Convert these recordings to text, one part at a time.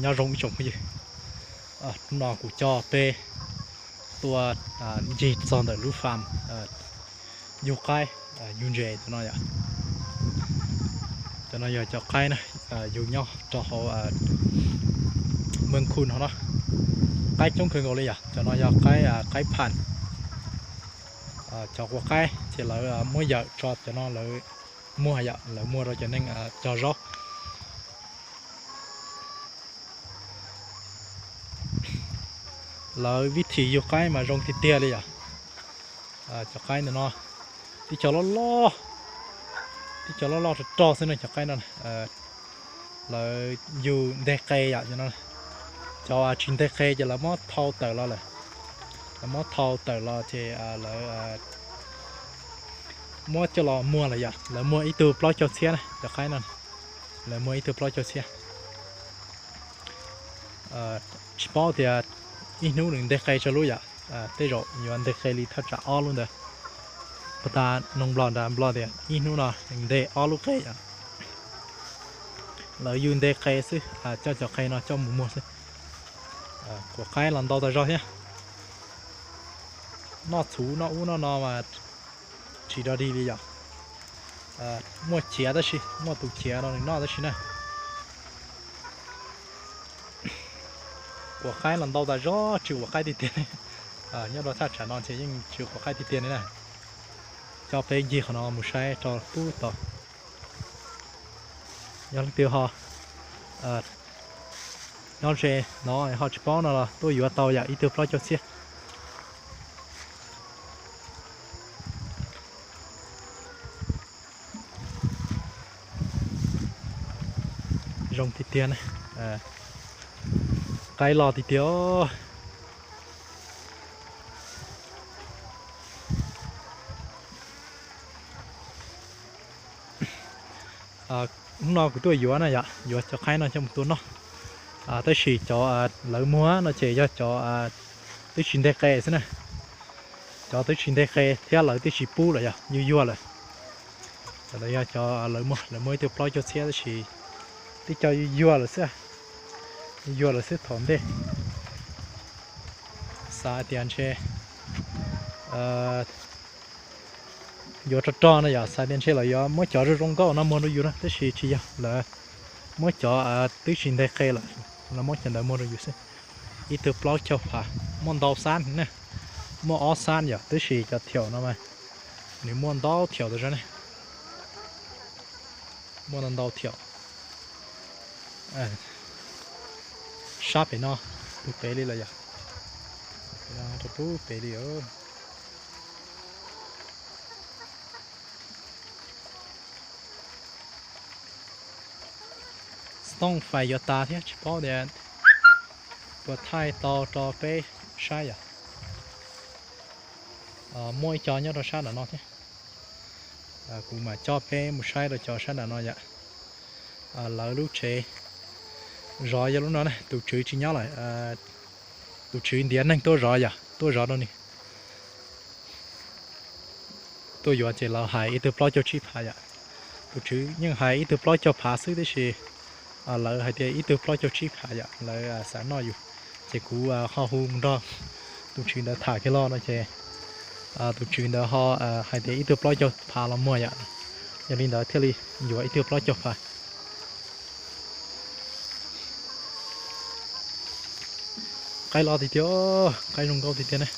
Nyob zoo ib tsoom phooj ywg, hnub no kuv coj peb tuaj ncig txog ntawm lub fam yug qaib, yug ntses cov no yom. Cov no yog cov qaib na, yug nyob rau hauv Moos Khu no na. Qaib coob kawg nkaus li yom. Cov no yog qaib, qaib pham. Cov quav qaib ces lawv muab yawm tso cov no lawv muag yom, lawv muag rau cov neeg cog zaub. Lawv vib thim yug qaib mas zoo tiag tiag li yom. Cov qaib ntawm no tib co loj loj, tib co loj loj rog rog xwb na cov qaib no. Lawv yug nteg qe yom. Cov tsis nteg qe ces lawv muab thau tawm los lawm. Lawv muab thau tawm los ces lawv muab coj los muag lawm yom. Lawv muag ib tug plaub caug txhiab na cov qaib no. Lawv muag ib tug plaub caug txhiab. Tsis paub tias ib hnub nws nteg qe tsaug lub yom. Tej zaum yuav nteg qe li thaj tsam ob lub ntawd. Puag ta noog nplog nrad nplog tias ib hnub no nws nteg ob lub qe yom. Lawv yug nteg qe xwb, coj cov qe no coj mus muag xwb. Quav qaib los ntau tas zog thiab. Noj txhuv noj ub noj no mas tsis dog dig li yom. Muaj chiav tab sis, muaj tus chiav no nws noj tab sis na. Quav qaib los ntau tas zog, tsw quav qaib tiag tiag. Nyob rau thaj tsam no ces yeej tsw quav qaib tiag tiag li na. Coj peb ncig qhov no mus saib rau pub tod. Yog leej twg ho nyob ze no ho tsis paub no los tuaj yuav tau yam ib tug plaub caug txhiab. Zoo tiag tiag na. Qaib loj tiag tiag. Hnub no kuv tuaj yuav na yom, yuav cov qaib no coj mus tua noj. Tab sis cov lawv muag no ces yog cov twb tsis nteg qe xwb na. Cov twb tsis nteg qe thiab lawv twb tsis pub lawm yog yuag yuag lawm. Cov ntawd yog cov lawv muag, lawv muag ib tug plaub caug txhiab tab sis twb cov yuag yuag lawm xwb. Yuag yuag lawm xwb thaum ntej. Xav tias ntshe yuav rog rog no yom, xav tias ntshe lawv yuav muab cov zoo zoo nkauj no muag rau yus na, tab sis tsis yog, lawv muab cov twb tsis nteg qe lawm, lawv muab cov ntawd muag rau yus xwb. Ib tug plaub caug phav, muaj ntau xab na, muaj ob xab yom, tab sis cov thiaum no mas nws muaj ntau thiaum tas zog ne. Muaj ntau ntau thiaum. Sab pem no, pug pem li lawm yom. Rau pug pem li. Xov tooj fais yuav tas thiab tsis paub tias puas thaij tau rau peb saib yom. Muaj ib co nyob rau sab nram no thiab. Kuv mam coj peb mus saib rau cov sab nram no yom. Lawv lub tsev zov yog lub no na, tus tswv tsis nyob lawm. Tus tswv ntiav neeg tuaj zov yom, tuaj zov rau nws. Tuaj yuav ces lawv hais ib tug plaub caug tsib phav yom. Tus tswv yeej hais ib tug plaub caug phav xwb tab sis lawv hais tias ib tug plaub caug tsib phav yom, lawv xav noj yus. Ces kuv ho hu nrog tus tswv ntawd tham kiag los no ces tus tswv ntawd ho hais tias ib tug plaub caug phav los muag yom. Yog li ntawd thiaj li yuav ib tug plaub caug phav. Qaib loj tiag tiag, qaib zoo nkauj tiag tiag ne.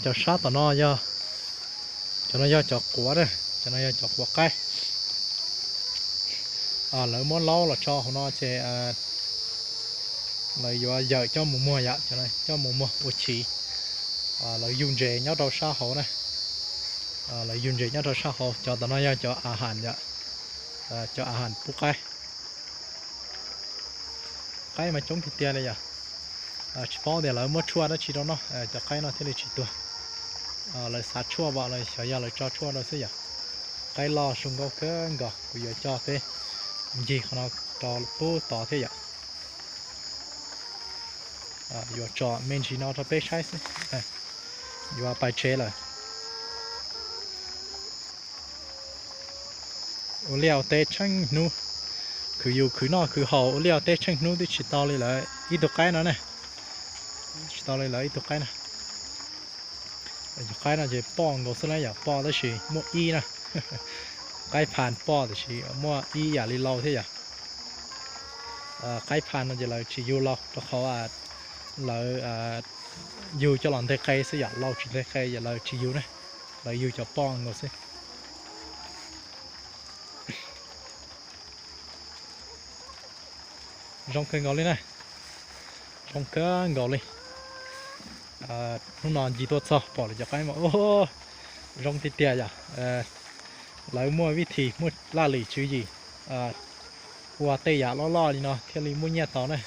Cov sab tom no yog, cov no yog cov quav, cov no yog cov quav qaib. Lawv muab laub los tso hauv no ces lawv yuav yawm coj mus muag yom, coj mus muag ua chiv. Lawv yug ntses nyob rau sab hauv na. Lawv yug ntses nyob rau sab hauv, cov tom no yog cov a has yom, cov a has pub qaib. Qaib mas coob tiag tiag li yom. Tsis paub tias lawv muab tshuaj dab tsi rau noj, cov qaib no thiaj li tsis tuag. Lawv xav tshuaj los xyov yog lawv tso tshuaj rau xwb yom. Qaib loj zoo nkauj kawg nkaus, kuv yuav coj peb ncig qhov no rau pub tod thiab yom. Yuav tso me ntsis no rau peb saib xwb, yuav pais tsev lawm. Ua liaj ua teb tsheej hnub, khwv yus khwv noj khwv haus ua liaj ua teb tsheej hnub twb tsis tau li lawv ib tug qaib no ne. Tsis tau li lawv ib tug qaib no. Cov qaib no ces poj nkaus xwb na yom, poj tab sis muaj ib na. Qaib pha poj tiam sis muaj ib yam li lau thiab yom. Qaib pha no ces lawv tsis yug lau rau qhov lawv yug coj los nteg qe xwb yom, lau tsis nteg qe ces lawv tsis yug ne, lawv yug cov poj nkaus xwb. Zoo kawg nkaus li na, zoo kawg nkaus li. Hnub no ncig tuaj txog pom lawv cov qaib mas zoo tiag tiag yom. Lawv muaj vib thim muaj laj lim tswv yim ua tej yam loj loj li no thiaj li muaj nyiaj tau na.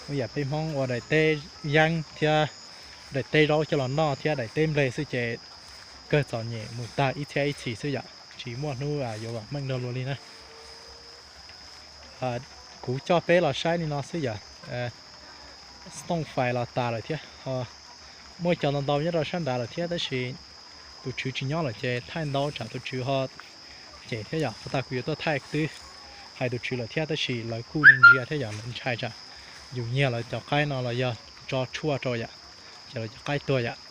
Muaj yam peb Hmoob ua daim teb yeeb thiab daim teb zaub coj los noj thiab daim teb nplej xwb ces kawg txom nyem mus tag ib txhiab ib txhis xwb yom, tsis muaj hnub yuav vam meej dua luag li na. Kuv coj peb los saib li no xwb yom. Stooj fais los tas lawm thiab, muaj cov ntau ntau nyob rau sab nrad lawm thiab tab sis tus tswv tsis nyob lawm ces thaij ntau tsam tus tswv ho cem thiab yom. Puag ta kuv yuav tuaj thaij twb hais tus tswv lawm thiab tab sis lawv kuj ntsia thiab yom, lawv ntshai tsam yus nyiag lawv cov qaib no los yog tso tshuaj rau yom, ces lawv cov qaib tuag yom.